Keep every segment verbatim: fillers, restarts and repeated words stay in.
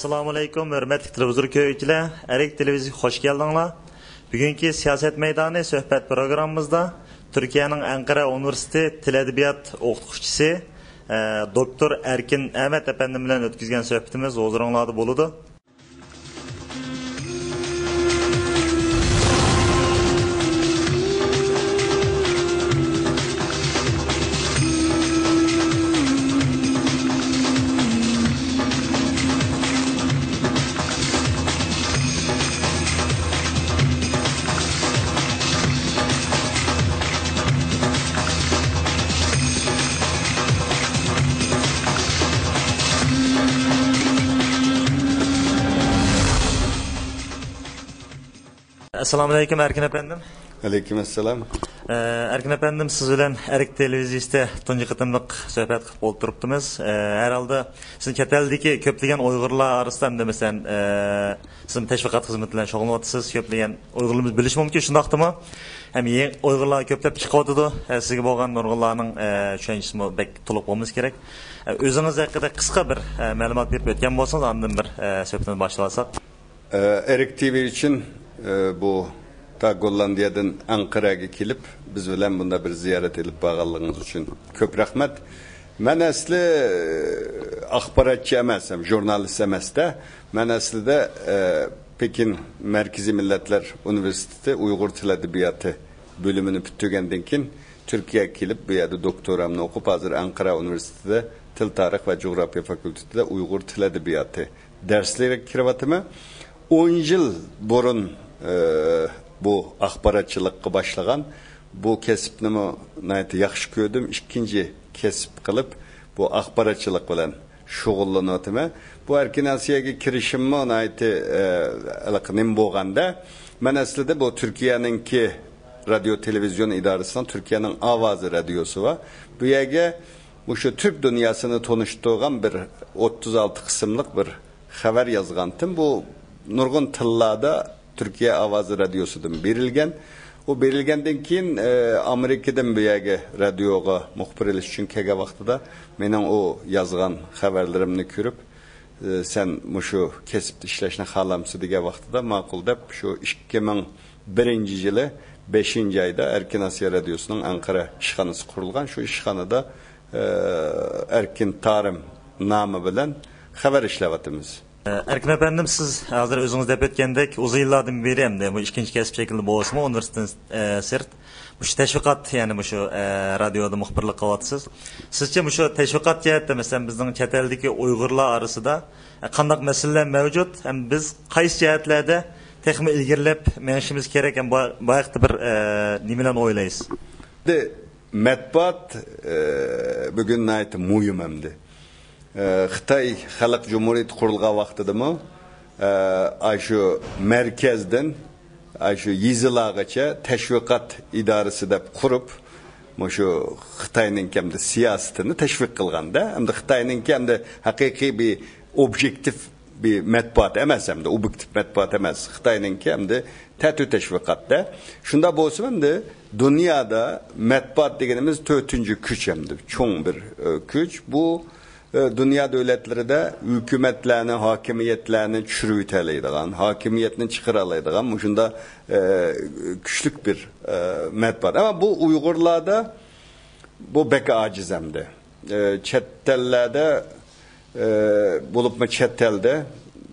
ئەسسالامۇئەلەيكۇم، ھۆرمەتلىك تېلېۋىزور كۆرگۈچىلەر، ئەرك تېلېۋىزىيەگە خۇش كەلدىڭلار. بۈگۈنكى سىياسەت مەيدانى سۆھبەت پروگراممىمىزدا تۈركىيەنىڭ ئەنقەرە ئۇنىۋېرسىتېتى تىل ئەدەبىيات ئوقۇتقۇچىسى، ئە، دوكتور ئەركىن ئەمەت ئەپەندىم بىلەن ئۆتكۈزگەن سۆھبىتىمىز ھۇزۇرۇڭلاردا بولىدۇ. ئەسسالامۇ ئەلەيكۇم، ئەركىن ئەپەندىم. ئەلەيكۇم ئەسسالام. ئە، ئەركىن ئەپەندىم، سىز بىلەن ئەرك تېلېۋىزىيىسىدە تۇنجى قېتىملىق سۆھبەت قىلىپ ئولتۇرۇپتىمىز. ئە، ھەر ھالدا سىزنى چەت ئەلدىكى كۆپلىگەن ئۇيغۇرلار ئارىسىدا ھەمدە مەسىلەن، ئە، سىزمۇ تەشۋىقات خىزمىتى بىلەن شۇغۇللىنىۋاتىسىز. كۆپلىگەن ئۇيغۇرلىرىمىز بىلىشى مۇمكىن، شۇنداقتىمۇ؟ ھەم يېڭى ئۇيغۇرلار كۆپلەپ چىقىۋاتىدۇ. ئە، سىزگە بولغان نۇرغۇنلارنىڭ، ئە، چۈشەنچىسىمۇ بەك تولۇق بولمىسا كېرەك. ئە، ئۆزىڭىز ھەققىدە قىسقا بىر، ئە، مەلۇمات بېرىپ ئۆتكەن بولسىڭىز، ئاندىن بىر، ئە، سۆھبىتىمىزنى باشلىۋالساق. ئە، ئەرك تىۋى ئۈچۈن، ئە، بۇ تا گوللاندىيەدىن ئەنقەرەگە كېلىپ، بىز بىلەن بۇندا بىر زىيارەت ئېلىپ بارغانلىقىڭىز ئۈچۈن كۆپ رەھمەت. مەن ئەسلى، ئە، ئاخباراتچى ئەمەس، ھەم ژۇرنالىست ئەمەس-دە. مەن ئەسلىدە، ئە، پېكىن مەركىزىي مىللەتلەر ئۇنىۋېرسىتېتى ئۇيغۇر تىل ئەدەبىياتى بۆلۈمىنى پۈتتۈرگەندىن كېيىن، تۈركىيەگە كېلىپ، بۇ يەردە دوكتورامنى ئوقۇپ، ھازىر ئەنقەرە ئۇنىۋېرسىتېتىدا تىل تارىخ ۋە جۇغراپىيە فاكۇلتېتىدا ئۇيغۇر تىل ئەدەبىياتى دەرسلىرىگە كىرىۋاتىمەن. ئون يىل بۇرۇن، ئە، بۇ ئاخباراتچىلىققا باشلىغان بۇ كەسىپنىمۇ ناھايىتى ياخشى كۆردۈم. ئىككىنچى كەسىپ قىلىپ بۇ ئاخباراتچىلىق بىلەن شۇغۇللىنىۋاتىمەن. بۇ ئەركىن ئاسىياگە كىرىشىممۇ ناھايىتى، ئە، ھېلىقى نېمە بولغاندا، مەن ئەسلىدە بۇ تۈركىيەنىڭكى رادىيو تېلېۋىزىيون ئىدارىسىنىڭ تۈركىيەنىڭ ئاۋازى رادىيوسى بار. بۇ يەرگە مۇشۇ تۈرك دۇنياسىنى تونۇشتۇرغان بىر ئوتتۇز ئالتە قىسىملىق بىر خەۋەر يازغانتىم. بۇ نۇرغۇن تىللاردا تۈركىيە ئاۋازى رادىيوسىدىن بېرىلگەن. ئۇ بېرىلگەندىن كېيىن، ئە، ئامېرىكىدىن بۇ يەرگە رادىيوغا مۇخبىر ئېلىش ئۈچۈن كەلگەن ۋاقتىدا مېنىڭ ئۇ يازغان خەۋەرلىرىمنى كۆرۈپ، ئە، «سەن مۇشۇ كەسىپتە ئىشلەشنى خالامسىز؟» دېگەن ۋاقتىدا، ماقۇل دەپ، شۇ ئىككى مىڭ بىرىنچى يىلى بەشىنچى ئايدا ئەركىن ئاسىيا رادىيوسىنىڭ ئەنقەرە ئىشخانىسى قۇرۇلغان. شۇ ئىشخانىدا، ئە، ئەركىن تارىم نامى بىلەن خەۋەر ئىشلەۋاتىمىز. ئەركىن ئەپەندىم، سىز ھازىر ئۆزىڭىز دەپ ئۆتكەندەك، ئۇزۇن يىللاردىن بېرى، ئەمدى بۇ ئىككىنچى كەسىپ شەكلىدە بولسىمۇ، ئۇنىۋېرسىتېتتىن، ئە، سىرت، مۇشۇ تەشۋىقات، يەنى مۇشۇ، ئە، رادىيودا مۇخبىرلىق قىلىۋاتىسىز. سىزچە مۇشۇ تەشۋىقات جەھەتتە، مەسىلەن، بىزنىڭ چەت ئەلدىكى ئۇيغۇرلار ئارىسىدا، ئە، قانداق مەسىلىلەر مەۋجۇت ھەم بىز قايسى جەھەتلەردە تېخىمۇ ئىلگىرىلەپ مېڭىشىمىز كېرەك ھەم بۇ، بۇ ھەقتە بىر، ئە، نېمىلەرنى ئويلايسىز؟ مەتبۇئات، ئە، بۈگۈن ناھايىتى مۇھىم ئەمدى. ئە، خىتاي خەلق جۇمھۇرىيىتى قۇرۇلغان ۋاقتىدىمۇ، ئە، ئاشۇ مەركەزدىن، ئاشۇ يېزىلارغىچە تەشۋىقات ئىدارىسى دەپ قۇرۇپ، مۇشۇ خىتاينىڭكى ئەمدى سىياسىتىنى تەشۋىق قىلغاندا، ئەمدى خىتاينىڭكى ئەمدى ھەقىقىي بىر ئوبيېكتىپ بىر مەتبۇئات ئەمەس، ئەمدى ئوبيېكتىپ مەتبۇئات ئەمەس. خىتاينىڭكى ئەمدى تەتۈ تەشۋىقاتتا. شۇنداق بولسىمۇ ئەمدى دۇنيادا مەتبۇئات دېگىنىمىز تۆتىنچى كۈچ، ئەمدى چوڭ بىر، ئە، كۈچ. بۇ، ئە، دۇنيا دۆلەتلىرىدە ھۆكۈمەتلەرنى، ھاكىمىيەتلەرنى چۈشۈرۈۋېتەلەيدىغان، ھاكىمىيەتنى چىقىرالايدىغان مۇشۇنداق، ئە، كۈچلۈك بىر، ئە، مەتبۇئات. ئەمما بۇ ئۇيغۇرلاردا بۇ بەك ئاجىز ئەمدى. ئە، چەت ئەللەردە، ئە، بولۇپمۇ چەت ئەلدە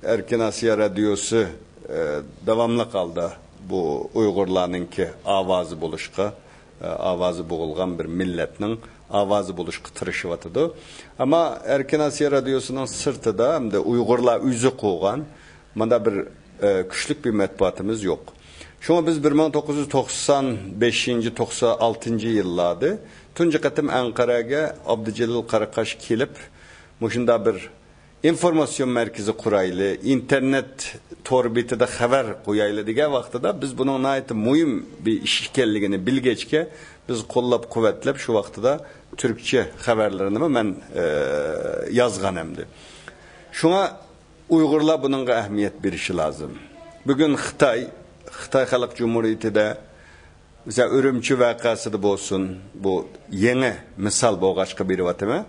ئەركىن ئاسىيا رادىيوسى، ئە، داۋاملىق ھالدا بۇ ئۇيغۇرلارنىڭكى ئاۋازى بولۇشقا، ئە، ئاۋازى بوغۇلغان بىر مىللەتنىڭ ئاۋازى بولۇشقا تىرىشىۋاتىدۇ. ئەمما ئەركىن ئاسىيا رادىيوسىنىڭ سىرتىدا ئەمدى ئۇيغۇرلار ئۆزى قۇرغان مانا بىر، ئە، كۈچلۈك بىر مەتبۇئاتىمىز يوق. شۇڭا بىز بىر مىڭ توققۇز يۈز توقسان بەشىنچى، توقسان ئالتىنچى يىللاردا تۇنجى قېتىم ئەنقەرەگە ئابدۇجېلىل قاراقاش كېلىپ، مۇشۇنداق بىر ئىنفورماتسىيون مەركىزى قۇرايلى، ئىنتېرنېت تور بېتىدە خەۋەر قويايلى دېگەن ۋاقتىدا، بىز بۇنىڭ ناھايىتى مۇھىم بىر ئىش ئىكەنلىكىنى بىلگەچكە، بىز قوللاپ-قۇۋۋەتلەپ شۇ ۋاقتىدا تۈركچە خەۋەرلىرىنىمۇ مەن، ئە، يازغان ئەمدى. شۇڭا ئۇيغۇرلار بۇنىڭغا ئەھمىيەت بېرىشى لازىم. بۈگۈن خىتاي، خىتاي خەلق جۇمھۇرىيىتىدە، مىسال، ئۈرۈمچى ۋەقەسىدە بولسۇن، بۇ يېڭى مىسال بولغاچقا بېرىۋاتىمەن.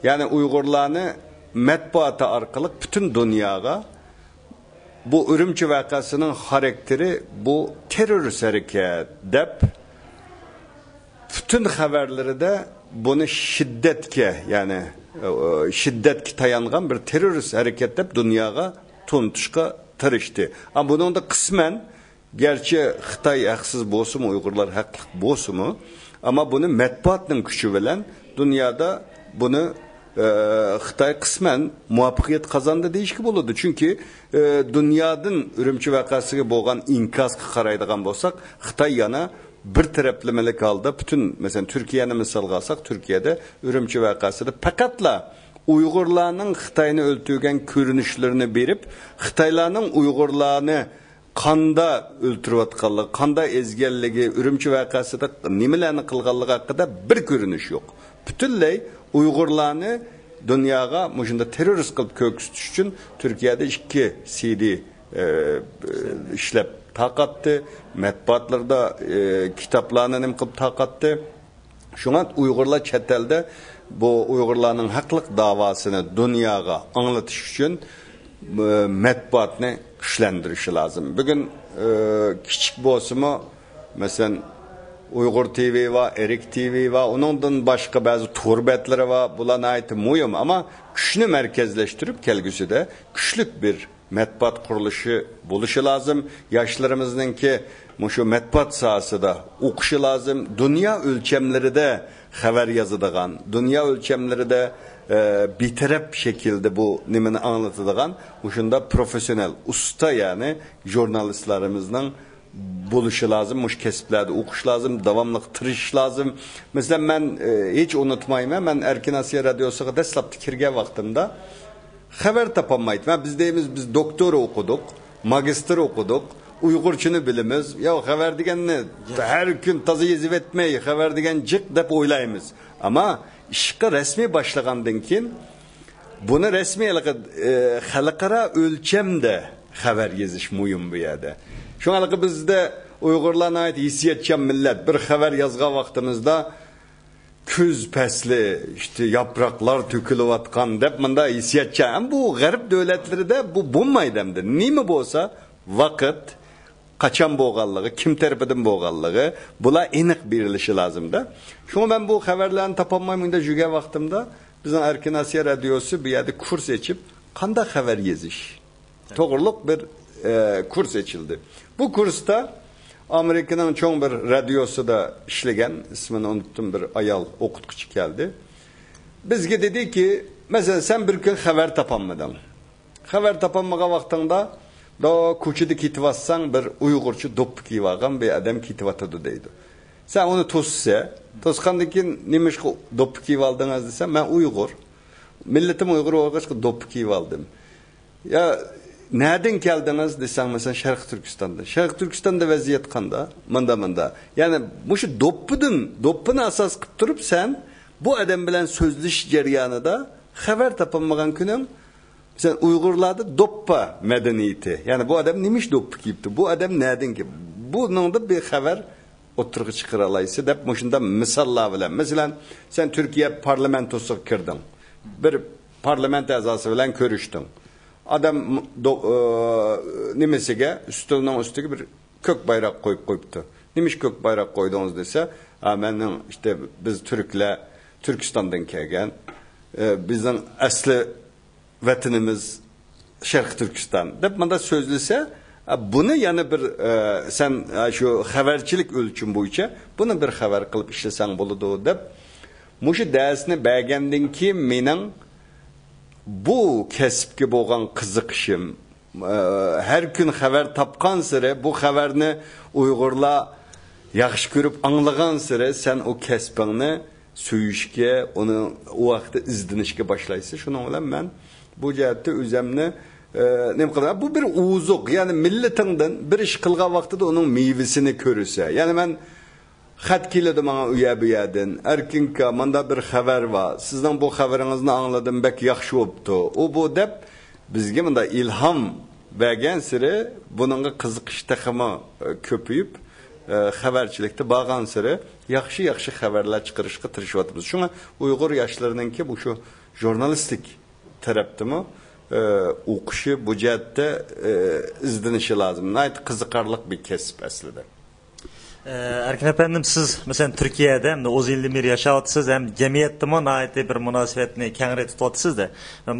يەنى ئۇيغۇرلارنى مەتبۇئاتى ئارقىلىق پۈتۈن دۇنياغا بۇ ئۈرۈمچى ۋەقەسىنىڭ خاراكتېرى بۇ تېررورىست ھەرىكەت دەپ پۈتۈن خەۋەرلىرىدە بۇنى شىددەتكە، يەنى، ئە، شىددەتكە تايانغان بىر تېررورىست ھەرىكەت دەپ دۇنياغا تونۇتۇشقا تىرىشتى. ئەمما بۇنىڭدا قىسمەن، گەرچە خىتاي ھەقسىز بولسىمۇ، ئۇيغۇرلار ھەقلىق بولسىمۇ، ئەمما بۇنى مەتبۇئاتنىڭ كۈچى بىلەن دۇنيادا بۇنى، ئە، خىتاي قىسمەن مۇۋەپپەقىيەت قازاندى دېيىشكە بولىدۇ. چۈنكى، ئە، دۇنيادىن ئۈرۈمچى ۋەقەسىگە بولغان ئىنكاسقا قارايدىغان بولساق، خىتاي يەنە بىر تەرەپلىمىلىك ھالدا پۈتۈن، مەسىلەن، تۈركىيەنى مىسالغا ئالساق، تۈركىيەدە ئۈرۈمچى ۋەقەسىدە پەقەتلا ئۇيغۇرلارنىڭ خىتاينى ئۆلتۈرگەن كۆرۈنۈشلىرىنى بېرىپ، خىتايلارنىڭ ئۇيغۇرلارنى قاندا ئۆلتۈرۈۋاتقانلىقى، قاندا ئېزگەنلىكى، ئۈرۈمچى ۋەقەسىدە نېمىلەرنى قىلغانلىقى ھەققىدە بىر كۆرۈنۈش يوق. پۈتۈنلەي ئۇيغۇرلارنى دۇنياغا مۇشۇنداق تېررورىست قىلىپ كۆرسىتىش ئۈچۈن تۈركىيەدە ئىككى سىدى، ئە، ئىشلەپ تارقاتتى، مەتبۇئاتلىرىدا، ئە، كىتابلارنى نېمە قىلىپ تارقاتتى. شۇڭا ئۇيغۇرلار چەت ئەلدە بۇ ئۇيغۇرلارنىڭ ھەقلىق داۋاسىنى دۇنياغا ئاڭلىتىش ئۈچۈن، ئە، مەتبۇئاتنى كۈچلەندۈرۈشى لازىم. بۈگۈن، ئە، كىچىك بولسىمۇ، مەسىلەن، ئۇيغۇر تىۋى بار، ئېرىك تىۋى بار، ئۇنىڭدىن باشقا بەزى تور بەتلىرى بار. بۇلار ناھايىتى مۇھىم، ئەمما كۈچنى مەركەزلەشتۈرۈپ، كەلگۈسىدە كۈچلۈك بىر مەتبۇئات قۇرۇلۇشى بولۇشى لازىم. ياشلىرىمىزنىڭكى مۇشۇ مەتبۇئات ساھەسىدە ئوقۇشى لازىم. دۇنيا ئۆلچەملىرىدە خەۋەر يازىدىغان، دۇنيا ئۆلچەملىرىدە، ئە، بىتەرەپ شەكىلدە بۇ نېمىنى ئاڭلىتىدىغان مۇشۇنداق پروفېسسىونال، ئۇستا، يەنى ژۇرنالىستلىرىمىزنىڭ بولۇشى لازىم، مۇشۇ كەسىپلەردە ئوقۇش لازىم، داۋاملىق تىرىشىش لازىم. مەسىلەن، مەن، ئە، ھېچ ئۇنتۇمايمەن، مەن ئەركىن ئاسىيا رادىيوسىغا دەسلەپتە كىرگەن ۋاقتىمدا خەۋەر تاپالمايتتىم. ھە، بىز دەيمىز، بىز دوكتور ئوقۇدۇق، ماگىستىر ئوقۇدۇق، ئۇيغۇرچىنى بىلىمىز. يا، خەۋەر دېگەننى ھەر كۈن تازا يېزىۋەتمەي، خەۋەر دېگەن جىق دەپ ئويلايمىز. ئەمما ئىشقا رەسمىي باشلىغاندىن كېيىن، بۇنى رەسمىي ھېلىقى، ئە، خەلقئارا ئۆلچەمدە خەۋەر يېزىش مۇھىم بۇ يەردە. شۇڭا ھېلىقى بىزدە ئۇيغۇرلار ناھايىتى ھېسسىياتچان مىللەت. بىر خەۋەر يازغان ۋاقتىمىزدا، كۈز پەسلى، ئىشتە ياپراقلار تۆكۈلۈۋاتقان دەپ مۇنداق ھېسسىياتچان. ئەمما بۇ غەرب دۆلەتلىرىدە بۇ بولمايدۇ ئەمدى. نېمە بولسا، ۋاقىت، قاچان بولغانلىقى، كىم تەرىپىدىن بولغانلىقى، بۇلار ئېنىق بېرىلىشى لازىمدا. شۇڭا مەن بۇ خەۋەرلەرنى تاپالماي مۇنداق يۈرگەن ۋاقتىمدا، بىزنىڭ ئەركىن ئاسىيا رادىيوسى بۇ يەردە كۇرس ئېچىپ، قانداق خەۋەر يېزىش توغرۇلۇق بىر، ئە، كۇرس ئېچىلدى. بۇ كۇرستا ئامېرىكىنىڭ چوڭ بىر رادىيوسىدا ئىشلىگەن، ئىسمىنى ئۇنتتۇم، بىر ئايال ئوقۇتقۇچى كەلدى. بىزگە دېدىكى، مەسىلەن، سەن بىر كۈن خەۋەر تاپالمىدىڭ. خەۋەر تاپالمىغان ۋاقتىڭدا، داۋا كوچىدا كېتىۋاتساڭ، بىر ئۇيغۇرچە دوپپا كىيىۋالغان بىر ئادەم كېتىۋاتىدۇ دەيدۇ. سەن ئۇنى توسىسە، توسقاندىن كېيىن، نېمىشقا دوپپا كىيىۋالدىڭىز دېسە، مەن ئۇيغۇر. مىللىتىم ئۇيغۇر بولغاچقا دوپپا كىيىۋالدىم. يا، نەدىن كەلدىڭىز دېسەڭ، مەسىلەن، شەرقىي تۈركىستاندا. شەرقىي تۈركىستاندا ۋەزىيەت قانداق؟ مۇندا، مۇندا. يەنى مۇشۇ دوپپىدىن، دوپپىنى ئاساس قىلىپ تۇرۇپ، سەن بۇ ئادەم بىلەن سۆزلىشىش جەريانىدا خەۋەر تاپالمىغان كۈنۈڭ، مەسىلەن، ئۇيغۇرلاردا دوپپا مەدەنىيىتى. يەنى بۇ ئادەم نېمىش دوپپا كىيىپتۇ؟ بۇ ئادەم نەدىن كېلىپ؟ بۇنىڭدا بىر خەۋەر ئوتتۇرىغا چىقىرالايسىز دەپ مۇشۇنداق مىساللار بىلەن. مەسىلەن، سەن تۈركىيە پارلامېنتوسىغا كىردىڭ. بىر پارلامېنت ئەزاسى بىلەن كۆرۈشتۈڭ. ئادەم دو-، ئى، نېمىسىگە، ئۈستىلىنىڭ ئۈستىگە بىر كۆك بايراق قويۇپ قويۇپتۇ. نېمىش كۆك بايراق قويدۇڭىز دېسە، ھە، مەننىڭ ئىشتە بىز تۈركلەر تۈركىستاندىن كەلگەن، ئى، بىزنىڭ ئەسلى ۋەتىنىمىز شەرقىي تۈركىستان دەپ مۇنداق سۆزلىسە، ئە، بۇنى يەنە بىر، ئە، سەن، ئە، شۇ خەۋەرچىلىك ئۆلچىمى بويىچە بۇنى بىر خەۋەر قىلىپ ئىشلىسەڭ بولىدۇ دەپ، مۇشۇ دەرسنى بەرگەندىن كېيىن مېنىڭ بۇ كەسىپكە بولغان قىزىقىشىم، ئە، ھەر كۈن خەۋەر تاپقانسېرى، بۇ خەۋەرنى ئۇيغۇرلار ياخشى كۆرۈپ ئاڭلىغانسېرى، سەن ئۇ كەسپىڭنى سۆيۈشكە، ئۇنى ئۇ ھەقتە ئىزدىنىشكە باشلايسىز. شۇنىڭ بىلەن مەن بۇ جەھەتتە ئۆزەمنى، ئە، نېمە قىلىمەن؟ بۇ بىر ئوزۇق، يەنى مىللىتىڭدىن بىر ئىش قىلغان ۋاقتىدا ئۇنىڭ مېۋىسىنى كۆرىسە. يەنى مەن خەت كېلىدۇ ماڭا ئۇ يەر بۇ يەردىن، ئەركىنكا، ماندا بىر خەۋەر بار، سىزنىڭ بۇ خەۋىرىڭىزنى ئاڭلىدىم، بەك ياخشى بوپتۇ، ئۇ بۇ دەپ بىزگە مۇنداق ئىلھام بەرگەنسېرى بۇنىڭغا قىزىقىش تېخىمۇ، ئە، كۆپىيىپ، ئە، خەۋەرچىلىكتە بارغانسېرى ياخشى، ياخشى خەۋەرلەر چىقىرىشقا تىرىشىۋاتىمىز. شۇڭا ئۇيغۇر ياشلىرىنىڭكى مۇشۇ ژۇرنالىستىك تەرەپتىمۇ، ئە، ئوقۇشى، بۇ جەھەتتە، ئە، ئىزدىنىشى لازىم. ناھايىتى قىزىقارلىق بىر كەسىپ ئەسلىدە. ئە، ئەركىن ئەپەندىم، سىز، مەسىلەن، تۈركىيەدە ئەمدى ئۇزۇن يىلدىن بېرى ياشاۋاتىسىز ھەم جەمئىيەتتىمۇ ناھايىتى بىر مۇناسىۋەتنى كەڭرى تۇتۇۋاتىسىز-دە.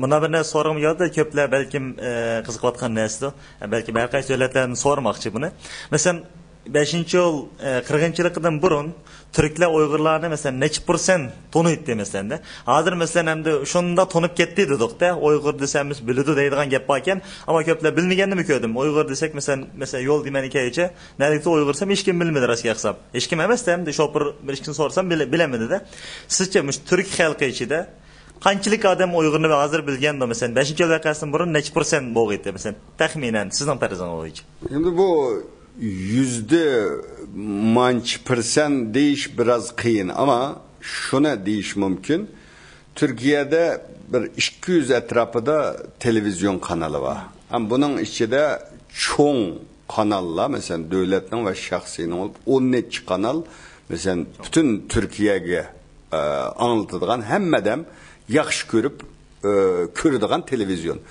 مۇنداق بىر نەرسە سورىغۇم كېلىدۇ، كۆپلەر بەلكىم، ئە، قىزىقىۋاتقان نەرسىدۇر. بەلكىم ھەر قايسى دۆلەتلەردىن سورىماقچى بۇنى. مەسىلەن، بەشىنچى ئىيۇل، ئە، قىرغىنچىلىقىدىن بۇرۇن تۈركلەر ئۇيغۇرلارنى، مەسىلەن، نەچچە پىرسەنت تونۇيتتى، مەسىلەن-دە. ھازىر، مەسىلەن، ئەمدى شۇنداق تونۇپ كەتتى دېدۇق-دە، ئۇيغۇر دېسەم بىلىدۇ دەيدىغان گەپ باركەن، ئەمما كۆپلەر بىلمىگەننىمۇ كۆردۈم. ئۇيغۇر دېسەك، مەسىلەن، مەسىلەن، يول دېمەنى كەيچە، نەدىكى ئۇيغۇر دېسەم، ھېچكىم بىلمىدى، راست گەپ قىلسام. ھېچكىم ئەمەس-دە، ئەمدى شوپۇر بىر ئىككىنى سورىسام، بىلە-، بىلەلمىدى-دە. سىزچە، مۇشۇ تۈرك خەلقى ئىچىدە قانچىلىك ئادەم ئۇيغۇرنى ھازىر بىلگەندۇ؟ مەسىلەن، بەشىنچى ئىيۇل ۋەقەسىدىن بۇرۇن نەچچە پىرسەنت بولغىيتى؟ مەسىلەن، تەخمىنەن سىزنىڭ پەرىزىڭىز بويىچە. ئەمدى بۇ يۈزدە مانچە پىرسەنت دېيىش بىراز قىيىن، ئەمما شۇنى دېيىش مۇمكىن، تۈركىيەدە بىر ئىككى يۈز ئەتراپىدا تېلېۋىزىيون قانىلى بار. ھەم بۇنىڭ ئىچىدە چوڭ قاناللار، مەسىلەن، دۆلەتنىڭ ۋە شەخسىينىڭ بولۇپ، ئون نەچچە قانال، مەسىلەن، پۈتۈن تۈركىيەگە، ئە، ئاڭلىتىدىغان، ھەممە ئادەم ياخشى كۆرۈپ، ئە، كۆرىدىغان تېلېۋىزىيون.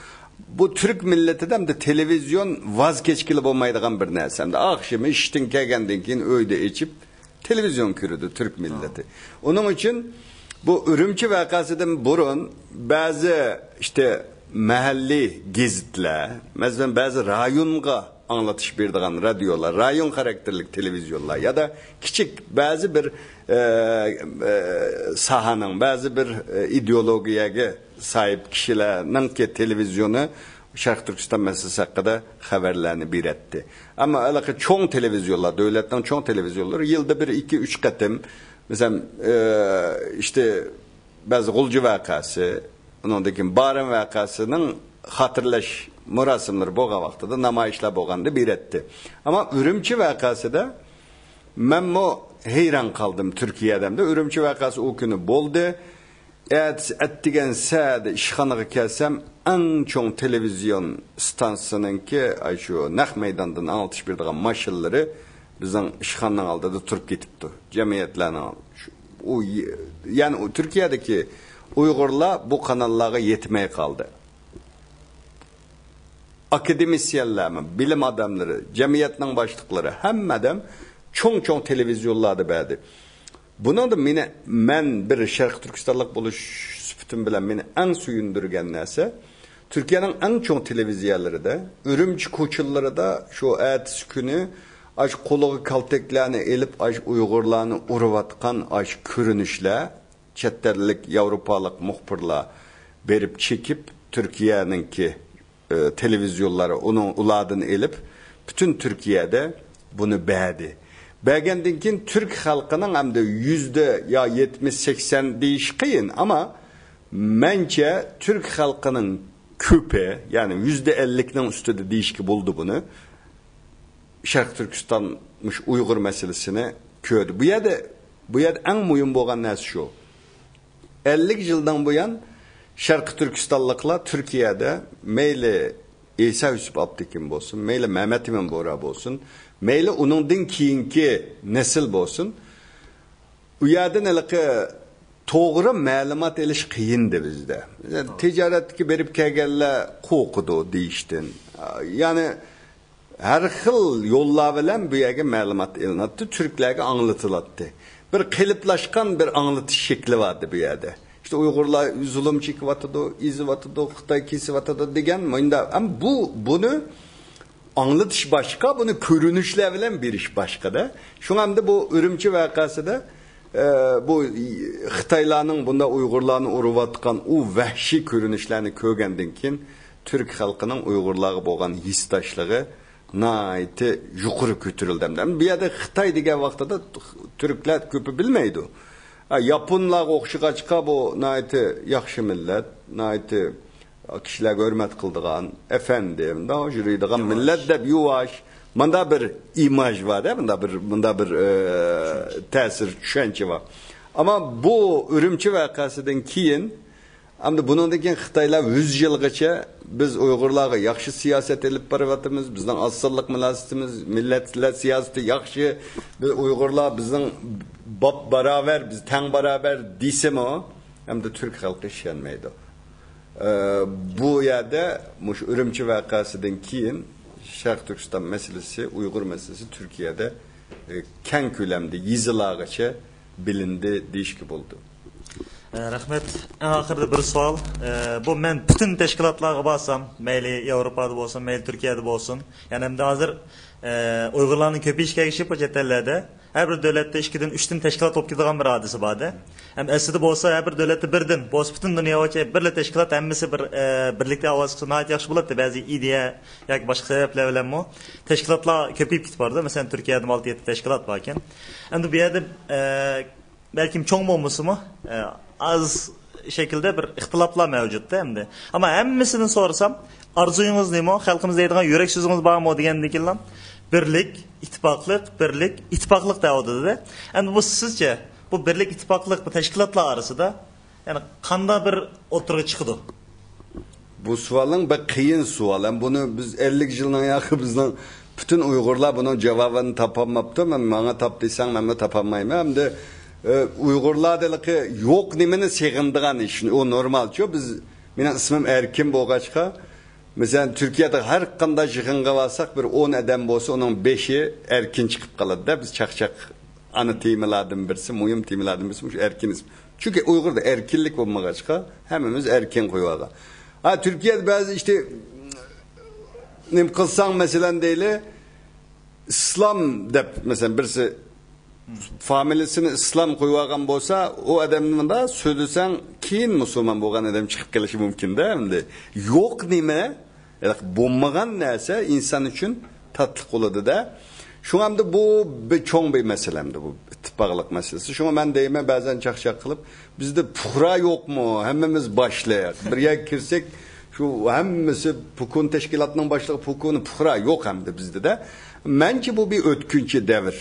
بۇ تۈرك مىللىتىدە ئەمدى تېلېۋىزىيون ۋاز كەچكىلى بولمايدىغان بىر نەرسە. ئەمدى ئاخشىمى ئىشتىن كەلگەندىن كېيىن ئۆيدە ئېچىپ، تېلېۋىزىيون كۆرىدۇ تۈرك مىللىتى. ئۇنىڭ ئۈچۈن بۇ ئۈرۈمچى ۋەقەسىدىن بۇرۇن بەزى ئىشتە مەھەللىي گېزىتلەر، مەسىلەن، بەزى رايونغا ئاڭلىتىش بېرىدىغان رادىيولار، رايون خاراكتېرلىك تېلېۋىزىيونلار يادا كىچىك بەزى بىر، ئە، ئە، ساھەنىڭ، بەزى بىر، ئە، ئىدېئولوگىيەگە ساھىب كىشىلەرنىڭكى تېلېۋىزىيونى شەرقىي تۈركىستان مەسىلىسى ھەققىدە خەۋەرلەرنى بېرەتتى. ئەمما ھېلىقى چوڭ تېلېۋىزىيونلار، دۆلەتنىڭ چوڭ تېلېۋىزىيونلىرى يىلدا بىر، ئىككى، ئۈچ قېتىم، مەسىلەن، ئى، ئىشتە بەزى غۇلجا ۋەقەسى، ئۇنىڭدىن كېيىن بارىن ۋەقەسىنىڭ خاتىرىلەش مۇراسىملىرى بولغان ۋاقتىدا، نامايىشلار بولغاندا بېرەتتى. ئەمما ئۈرۈمچى ۋەقەسىدە مەنمۇ ھەيران قالدىم تۈركىيەدە. ئەمدى ئۈرۈمچى ۋەقەسى ئۇ كۈنى بولدى. ئەتىسى ئەتىگەن سەھەردە ئىشخانىغا كەلسەم، ئەڭ چوڭ تېلېۋىزىيون ئىستانسىسىنىڭكى، ئاي، شۇ نەق مەيداندىن ئاڭلىتىش بېرىدىغان ماشىنىلىرى بىزنىڭ ئىشخانىنىڭ ئالدىدا تۇرۇپ كېتىپتۇ. جەمئىيەتلەرنىڭ ئالدىدا. شۇ، ئۇ، يەنى ئۇ تۈركىيەدىكى ئۇيغۇرلار بۇ قاناللارغا يەتمەي قالدى. ئاكادېمىسىيەنلەرمۇ، بىلىم ئادەملىرى، جەمئىيەتنىڭ باشلىقلىرى، ھەممە ئادەم چوڭ-چوڭ تېلېۋىزىيونلاردا بەردى. بۇنىڭدا مېنى، مەن بىر شەرقىي تۈركىستانلىق بولۇش سۈپىتىم بىلەن مېنى ئەڭ سۆيۈندۈرگەن نەرسە، تۈركىيەنىڭ ئەڭ چوڭ تېلېۋىزىيەلىرىدە، ئۈرۈمچى كوچىلىرىدا شۇ ئەتىسى كۈنى ئاشۇ قولىغا كالتەكلەرنى ئېلىپ، ئاشۇ ئۇيغۇرلارنى ئۇرۇۋاتقان ئاشۇ كۆرۈنۈشلەر، چەت ئەللىك، ياۋروپالىق مۇخبىرلار بېرىپ چېكىپ، تۈركىيەنىڭكى، ئى، تېلېۋىزىيونلىرى ئۇنىڭ، ئۇلاردىن ئېلىپ، پۈتۈن تۈركىيەدە بۇنى بەردى. بەرگەندىن كېيىن تۈرك خەلقىنىڭ ئەمدى يۈزدە يا يەتمىش، سەكسەن دېيىش قىيىن، ئەمما مەنچە تۈرك خەلقىنىڭ كۆپى، يەنى يۈزدە ئەللىكنىڭ ئۈستىدە دېيىشكە بولىدۇ بۇنى، شەرقىي تۈركىستان مۇشۇ ئۇيغۇر مەسىلىسىنى كۆردى. بۇ يەردە، بۇ يەردە ئەڭ مۇھىم بولغان نەرسە شۇ. ئەللىك يىلدىن بۇيان شەرقىي تۈركىستانلىقلار تۈركىيەدە مەيلى ئىسا يۈسۈپ ئابتېكىن بولسۇن، مەيلى مەمەت ئىمىن بورا بولسۇن، مەيلى ئۇنىڭدىن كېيىنكى نەسىل بولسۇن، ئۇ يەردىن ھېلىقى توغرا مەلۇمات ئېلىش قىيىندى بىزدە. تىجارەتكە بېرىپ كەلگەنلەر قورقىدۇ دېيىشتىن. يەنى ھەر خىل يوللار بىلەن بۇ يەرگە مەلۇمات ئېلىناتتى، تۈركلەرگە ئاڭلىتىلاتتى. بىر قېلىپلاشقان بىر ئاڭلىتىش شەكلى باردى بۇ يەردە. ئىشتە ئۇيغۇرلار زۇلۇم چېكىۋاتىدۇ، ئېزىۋاتىدۇ، خىتاي كېسىۋاتىدۇ دېگەن مۇنداق. ئەمما بۇ، بۇنى ئاڭلىتىش باشقا، بۇنى كۆرۈنۈشلەر بىلەن بېرىش باشقىدە. شۇڭا ئەمدى بۇ ئۈرۈمچى ۋەقەسىدە، ئە، بۇ خىتايلارنىڭ بۇنداق ئۇيغۇرلارنى ئۇرۇۋاتقان ئۇ ۋەھشىي كۆرۈنۈشلەرنى كۆرگەندىن كېيىن، تۈرك خەلقىنىڭ ئۇيغۇرلارغا بولغان ھېسداشلىقى ناھايىتى يۇقىرى كۆتۈرۈلدى. ئەمدى بۇ يەردە خىتاي دېگەن ۋاقتىدا تۈركلەر كۆپى بىلمەيدۇ. ھە، ياپونلارغا ئوخشىغاچقا بۇ ناھايىتى ياخشى مىللەت، ناھايىتى كىشىلەرگە ھۆرمەت قىلىدىغان، ئەپەندى، مۇنداق يۈرىدىغان مىللەت دەپ يۇۋاش. مۇنداق بىر ئىماژ بار-دە، مۇنداق بىر، مۇنداق بىر، ئە، تەسىر، چۈشەنچە بار. ئەمما بۇ ئۈرۈمچى ۋەقەسىدىن كېيىن، ئەمدى بۇنىڭدىن كېيىن خىتايلار يۈز يىلغىچە بىز ئۇيغۇرلارغا ياخشى سىياسەت ئېلىپ بېرىۋاتىمىز، بىزنىڭ ئاز سانلىق مىللىتىمىز، مىللەتلەر سىياسىتى ياخشى، بىز ئۇيغۇرلار بىزنىڭ باپ باراۋەر، بىز تەڭ باراۋەر دېسىمۇ، ئەمدى تۈرك خەلقى ئىشەنمەيدۇ. ئە، بۇ يەردە مۇشۇ ئۈرۈمچى ۋەقەسىدىن كېيىن شەرقىي تۈركىستان مەسىلىسى، ئۇيغۇر مەسىلىسى تۈركىيەدە، ئە، كەڭ كۆلەمدە يېزىلارغىچە بىلىندى دېيىشكە بولىدۇ. ئە، رەھمەت. ئەڭ ئاخىرىدا بىر سوئال. ئە، بۇ مەن پۈتۈن تەشكىلاتلارغا بارسام، مەيلى ياۋروپادا بولسۇن، مەيلى تۈركىيەدە بولسۇن، يەنى ئەمدى ھازىر، ئە، ئۇيغۇرلارنىڭ كۆپىيىشكە ئەگىشىپ بۇ چەت ئەللەردە ھەر بىر دۆلەتتە ئىككىدىن، ئۈچتىن تەشكىلات بولۇپ كېتىدىغان بىر ھادىسە بار-دە. ھەم ئەسلىدە بولسا ھەر بىر دۆلەتتە بىردىن، بولسا پۈتۈن دۇنيا بويىچە بىرلا تەشكىلات، ھەممىسى بىر، ئە، بىرلىكتە ئاۋاز چىقسا ناھايىتى ياخشى بولاتتى. بەزى ئىدىيە ياكى باشقا سەۋەبلەر بىلەنمۇ تەشكىلاتلار كۆپىيىپ كېتىپ بارىدۇ. مەسىلەن، تۈركىيەدىمۇ ئالتە يەتتە تەشكىلات باركەن. ئەمدى بۇ يەردە، ئە، بەلكىم چوڭ بولمىسىمۇ، ئە، ئاز شەكىلدە بىر ئىختىلاپلار مەۋجۇتتا ئەمدى. ئەمما ھەممىسىدىن سورىسام، ئارزۇيىڭىز نېمە؟ خەلقىمىز دەيدىغان يۈرەك سۆزىڭىز بارمۇ؟ دېگەندىن كېيىنلا بىرلىك، ئىتتىپاقلىق، بىرلىك، ئىتتىپاقلىق دەۋاتىدۇ-دە. ئەمدى بۇ سىزچە، بۇ بىرلىك، ئىتتىپاقلىق بۇ تەشكىلاتلار ئارىسىدا، يەنى قانداق بىر ئوتتۇرىغا چىقىدۇ؟ بۇ سوئالنىڭ بەك قىيىن سوئال. ھەم بۇنى بىز ئەللىك يىلنىڭ ياقى بىزنىڭ پۈتۈن ئۇيغۇرلار بۇنىڭ جاۋابىنى تاپالماپتۇ. مەن ماڭا تاپ دېسەڭ، مەنمۇ تاپالمايمەن. ئەمدى، ئە، ئۇيغۇرلاردا ھېلىقى يوق نېمىنى سېغىنىدىغان ئىش. ئۇ نورمالچۇ. بىز، مېنىڭ ئىسمىم ئەركىن بولغاچقا، مەسىلەن، تۈركىيەدە ھەر قانداق يىغىنغا بارساق، بىر ئون ئادەم بولسا، ئۇنىڭ بەشى ئەركىن چىقىپ قالىدۇ-دە. بىز چاقچاق ئانا تېمىلاردىن بىرسى، مۇھىم تېمىلاردىن بىرسى مۇشۇ ئەركىن ئىسىم. چۈنكى ئۇيغۇردا ئەركىنلىك بولمىغاچقا، ھەممىمىز ئەركىن قويۇۋالغان. ھا، تۈركىيەدە بەزى ئىشتە نېمە قىلساڭ، مەسىلەن، دەيلى، ئىسلام دەپ، مەسىلەن، بىرسى فامىلىسىنى ئىسلام قويۇۋالغان بولسا، ئۇ ئادەمنى مۇنداق سۆزلىسەڭ، كېيىن مۇسۇلمان بولغان ئادەم چىقىپ قېلىشى مۇمكىن-دە، ئەمدى. يوق نېمە، بولمىغان نەرسە ئىنسان ئۈچۈن تاتلىق بولىدۇ-دە. شۇڭا ئەمدى بۇ بىر چوڭ بىر مەسىلە ئەمدى بۇ ئىتتىپاقلىق مەسىلىسى. شۇڭا مەن دەيمەن، بەزەن چاقچاق قىلىپ، بىزدە پۇقرا يوقمۇ؟ ھەممىمىز باشلىق. بىر يەرگە كىرسەك، شۇ ھەممىسى پۇكۇن تەشكىلاتنىڭ باشلىقى، پۇكۇنى، پۇقرا يوق ئەمدى بىزدە-دە. مەنچە بۇ بىر ئۆتكۈنچى دەۋر.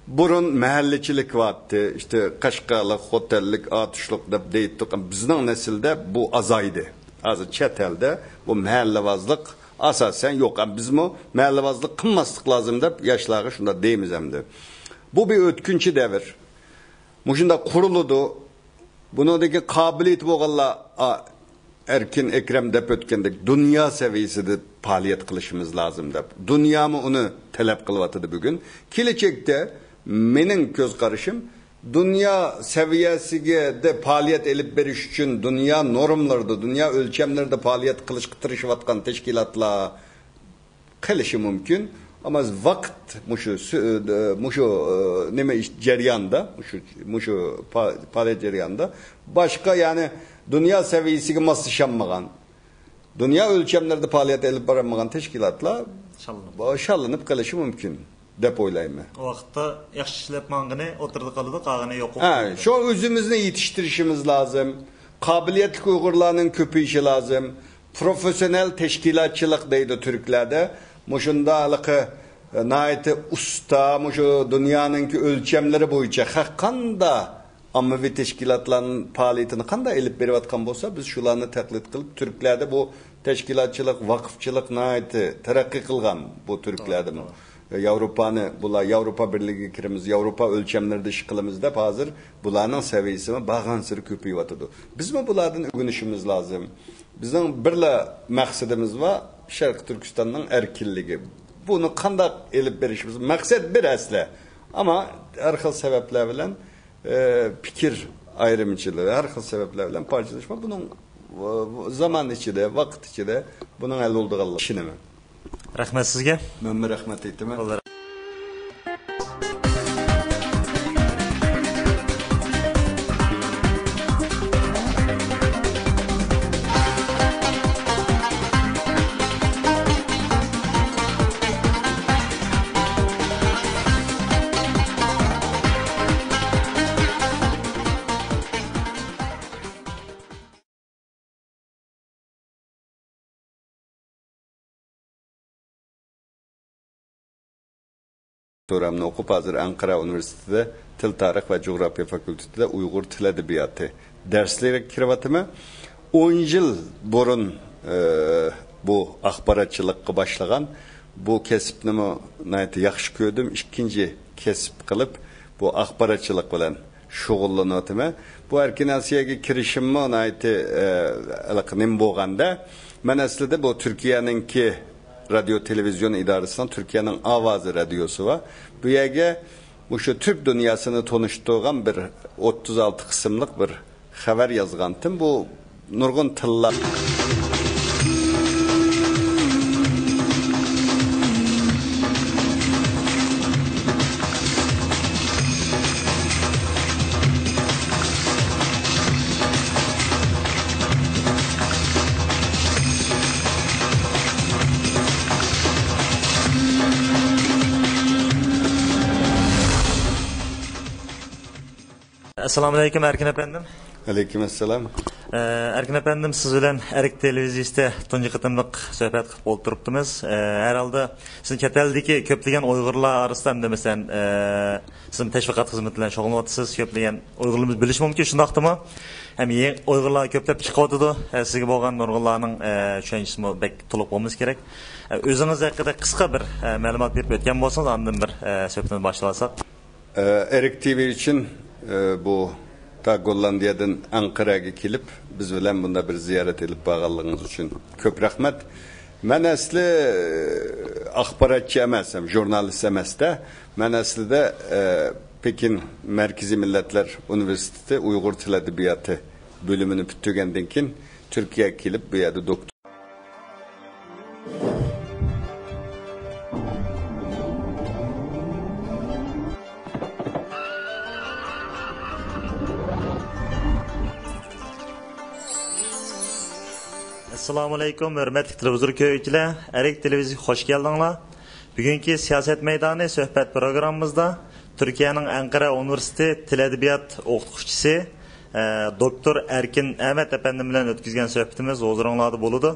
بۇرۇن مەھەللىچىلىك بارتتى، ئىشتە قەشقەرلىك، خوتەنلىك، ئاتۇشلۇق دەپ دەيتتۇق. بىزنىڭ نەسىلدە بۇ ئازايدى. ھازىر چەت ئەلدە بۇ مەھەللىۋازلىق ئاساسەن يوق. بىزمۇ مەھەللىۋازلىق قىلماسلىق لازىم دەپ ياشلارغا شۇنداق دەيمىز ئەمدى. بۇ بىر ئۆتكۈنچى دەۋر. مۇشۇنداق قۇرۇلىدۇ. بۇنىڭدىكى قابىلىيىتى بولغانلار، ئا، ئەركىن ئەكرەم دەپ ئۆتكەندەك، دۇنيا سەۋىيەسىدە پائالىيەت قىلىشىمىز لازىم دەپ، دۇنيامۇ ئۇنى تەلەپ قىلىۋاتىدۇ بۈگۈن. كېلەچەكتە مېنىڭ كۆز قارىشىم، دۇنيا سەۋىيەسىگە پائالىيەت ئېلىپ بېرىش ئۈچۈن دۇنيا نورمىلىرىدا، دۇنيا ئۆلچەملىرىدە پائالىيەت قىلىشقا تىرىشىۋاتقان تەشكىلاتلار قېلىشى مۇمكىن. ئەمما ۋاقىت مۇشۇ سۈ-، مۇشۇ، ئە، نېمە ئىش جەريانىدا، مۇشۇ، مۇشۇ پا-، پائالىيەت جەريانىدا باشقا، يەنى دۇنيا سەۋىيەسىگە ماسلىشالمىغان، دۇنيا ئۆلچەملىرىدە پائالىيەت ئېلىپ بارالمىغان تەشكىلاتلار شاللىنىپ. شاللىنىپ قېلىشى مۇمكىن دەپ ئويلايمەن. ئۇ ۋاقىتتا ياخشى ئىشلەپ ماڭغىنى ئوتتۇرىدا قالىدۇ، قالغىنى يوق بولۇپ ھە، قالىدۇ. شۇ ئۆزىمىزنى يېتىشتۈرۈشىمىز لازىم. قابىلىيەتلىك ئۇيغۇرلارنىڭ كۆپىيىشى لازىم. پروفېسسىيونېل تەشكىلاتچىلىق دەيدۇ تۈركلەردە. مۇشۇنداق ھېلىقى، ئە، ناھايىتى ئۇستا، مۇشۇ دۇنيانىڭكى ئۆلچەملىرى بويىچە خەق قاندا ئاممىۋى تەشكىلاتلارنىڭ پائالىيىتىنى قانداق ئېلىپ بېرىۋاتقان بولسا، بىز شۇلارنى تەقلىد قىلىپ، تۈركلەردە بۇ تەشكىلاتچىلىق، ۋاقىفچىلىق ناھايىتى تەرەققىي قىلغان بۇ تۈركلەردىمۇ. توغرا، توغرا. ياۋروپانى، بۇلار ياۋروپا بىرلىكىگە كىرىمىز، ياۋروپا ئۆلچەملىرىدە ئىش قىلىمىز دەپ ھازىر بۇلارنىڭ سەۋىيەسىمۇ بارغانسېرى كۆپىيىۋاتىدۇ. بىزمۇ بۇلاردىن ئۆگىنىشىمىز لازىم. بىزنىڭ بىرلا مەقسىتىمىز بار، شەرقىي تۈركىستاننىڭ ئەركىنلىكى. بۇنى قانداق ئېلىپ بېرىشىمىز؟ مەقسەت بىر ئەسلى. ئەمما ھەر خىل سەۋەبلەر بىلەن، ئە، پىكىر ئايرىمچىلىقى، ھەر خىل سەۋەبلەر بىلەن پارچىلىشما بۇنىڭ، ئە، زامان ئىچىدە، ۋاقىت ئىچىدە بۇنىڭ ھەل بولىدىغانلىقىغا ئىشىنىمەن. رەھمەت سىزگە. مەنمۇ رەھمەت ئېيتىمەن. دوكتورامنى ئوقۇپ، ھازىر ئەنقەرە ئۇنىۋېرسىتېتىدا تىل، تارىخ ۋە جۇغراپىيە فاكۇلتېتىدا ئۇيغۇر تىل ئەدەبىياتى دەرسلىرىگە كىرىۋاتىمەن. ئون يىل بۇرۇن، ئە، بۇ ئاخباراتچىلىققا باشلىغان بۇ كەسىپنىمۇ ناھايىتى ياخشى كۆردۈم. ئىككىنچى كەسىپ قىلىپ، بۇ ئاخباراتچىلىق بىلەن شۇغۇللىنىۋاتىمەن. بۇ ئەركىن ئاسىياگە كىرىشىممۇ ناھايىتى، ئە، ھېلىقى نېمە بولغاندا، مەن ئەسلىدە بۇ تۈركىيەنىڭكى رادىيو تېلېۋىزىيون ئىدارىسىنىڭ تۈركىيەنىڭ ئاۋازى رادىيوسى بار. بۇ يەرگە مۇشۇ تۈرك دۇنياسىنى تونۇشتۇرغان بىر ئوتتۇز ئالتە قىسىملىق بىر خەۋەر يازغانتىم. بۇ نۇرغۇن تىللار. ئەسسالامۇئەلەيكۇم، ئەركىن ئەپەندىم. ئەلەيكۇم ئەسسالام. ئە، ئەركىن ئەپەندىم، سىز بىلەن ئەرك تېلېۋىزىيىسىدە تۇنجى قېتىملىق سۆھبەت قىلىپ ئولتۇرۇپتىمىز. ئە، ھەر ھالدا سىزنى چەت ئەلدىكى كۆپلىگەن ئۇيغۇرلار ئارىسىدا ھەمدە مەسىلەن، ئە، سىزمۇ تەشۋىقات خىزمىتى بىلەن شۇغۇللىنىۋاتىسىز. كۆپلىگەن ئۇيغۇرلىرىمىز بىلىشى مۇمكىن، شۇنداقتىمۇ؟ ھەم يېڭى ئۇيغۇرلار كۆپلەپ چىقىۋاتىدۇ. ئە، سىزگە بولغان نۇرغۇنلارنىڭ، ئە، چۈشەنچىسىمۇ بەك تولۇق بولمىسا كېرەك. ئە، ئۆزىڭىز ھەققىدە قىسقا بىر، ئە، مەلۇمات بېرىپ ئۆتكەن بولسىڭىز، ئاندىن بىر، ئە، سۆھبىتىمىزنى باشلىۋالساق. ئە، ئېرىك تىۋى ئۈچۈن، ئە، بۇ تا گوللاندىيەدىن ئەنقەرەگە كېلىپ، بىز بىلەن بۇندا بىر زىيارەت ئېلىپ بارغانلىقىڭىز ئۈچۈن كۆپ رەھمەت. مەن ئەسلى، ئە، ئاخباراتچى ئەمەس، ھەم ژۇرنالىست ئەمەس-دە. مەن ئەسلىدە، ئە، پېكىن مەركىزىي مىللەتلەر ئۇنىۋېرسىتېتى ئۇيغۇر تىل ئەدەبىياتى بۆلۈمىنى پۈتتۈرگەندىن كېيىن تۈركىيەگە كېلىپ، بۇ يەردە دوكتور ئەسسالامۇئەلەيكۇم، ھۆرمەتلىك تېلېۋىزور كۆرگۈچىلەر، ئەرك تېلېۋىزىيىگە خوش كەلدىڭلار. بۈگۈنكى سىياسەت مەيدانى سۆھبەت پروگراممىمىزدا تۈركىيەنىڭ ئەنقەرە ئۇنىۋېرسىتېتى تىل ئەدەبىيات ئوقۇتقۇچىسى، ئە، دوكتور ئەركىن ئەمەت ئەپەندىم بىلەن ئۆتكۈزگەن سۆھبىتىمىز ھۇزۇرۇڭلاردا بولىدۇ.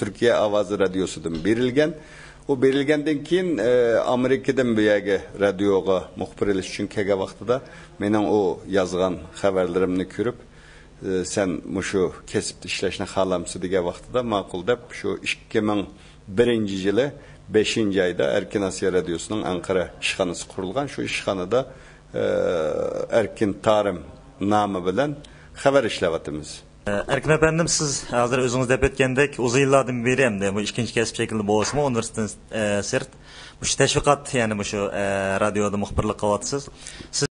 تۈركىيە ئاۋازى رادىيوسىدىن بېرىلگەن. ئۇ بېرىلگەندىن كېيىن، ئە، ئامېرىكىدىن بۇ يەرگە رادىيوغا مۇخبىر ئېلىش ئۈچۈن كەلگەن ۋاقتىدا مېنىڭ ئۇ يازغان خەۋەرلىرىمنى كۆرۈپ، ئە، سەن مۇشۇ كەسىپتە ئىشلەشنى خالامسەن دېگەن ۋاقتىدا ماقۇل دەپ، شۇ ئىككى مىڭ بىرىنچى يىلى بەشىنچى ئايدا ئەركىن ئاسىيا رادىيوسىنىڭ ئەنقەرە ئىشخانىسى قۇرۇلغان. شۇ ئىشخانىدا، ئە، ئەركىن تارىم نامى بىلەن خەۋەر ئىشلەۋاتىمىز. ئەركىن ئەپەندىم، سىز ھازىر ئۆزىڭىز دەپ ئۆتكەندەك، ئۇزۇن يىللاردىن بېرى ئەمدى بۇ ئىككىنچى كەسىپ شەكلىدە بولسىمۇ، ئۇنىۋېرسىتېتتىن، ئە، سىرت، مۇشۇ تەشۋىقات، يەنى مۇشۇ، ئە، رادىيودا مۇخبىرلىق قىلىۋاتىسىز. سىز